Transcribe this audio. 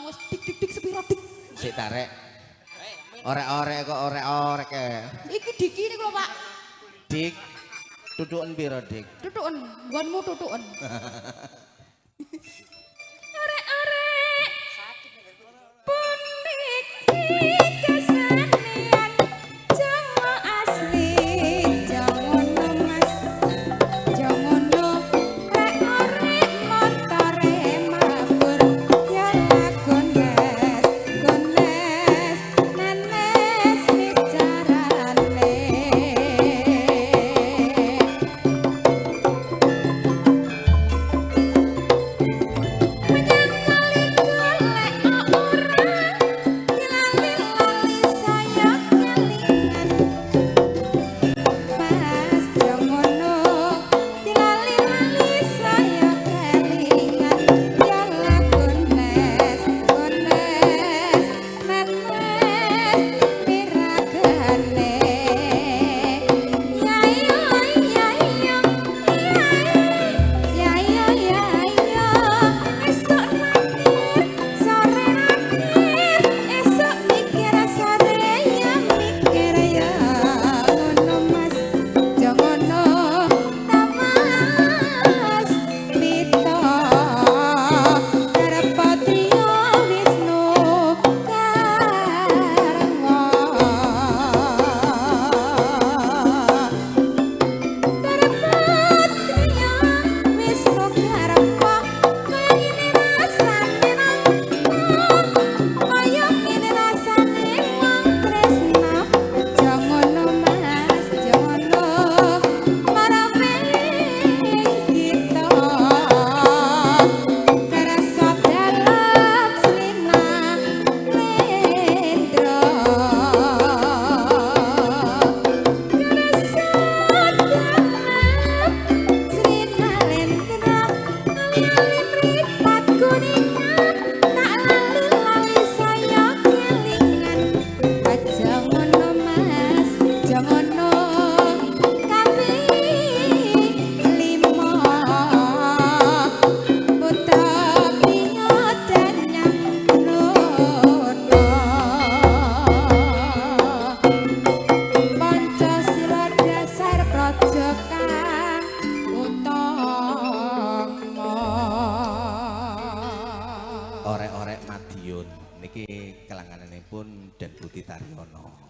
mang wis dik dik dik sepiro dik. Sik tarek. Orek-orek kok orek-orek e. Iki diki niku lho, Pak. Dik. Tutuken piro, Dik? Tutuken, nggonmu tutuken. Orek-orek. Puniki kesenian Jawa asli, jangono Mas. Jangono rek-orek montore mabur ya gones, gones nenes bicarane. Menyangkali golek ora dilali-lali saya kelingan. Mas jangono dilali-lali saya kelingan. Ya gones, gones nenes piragane. Ya yo ya yo ya yo ya yo esuk nakir sore nakir esuk mikir sore ya mikir ya ngono Mas jangono tamas mito Karepatria Wisnu Karma. Karepatria Wisnu Karma kaya ngene rasane kaya ngene rasane wong tresna. Jangono Mas jangono marame kita kerasa dalem slina lendra. Kerasa dalem slina lendra ali-ali mripat kuningan tak lali-lali saya kelingan. Aja ngono Mas jangono kaping lima putra priya danyang nono. Pancasila dasar praja kang utama. Orek-orek Madiun niki kelangananipun Den Budi Taryono.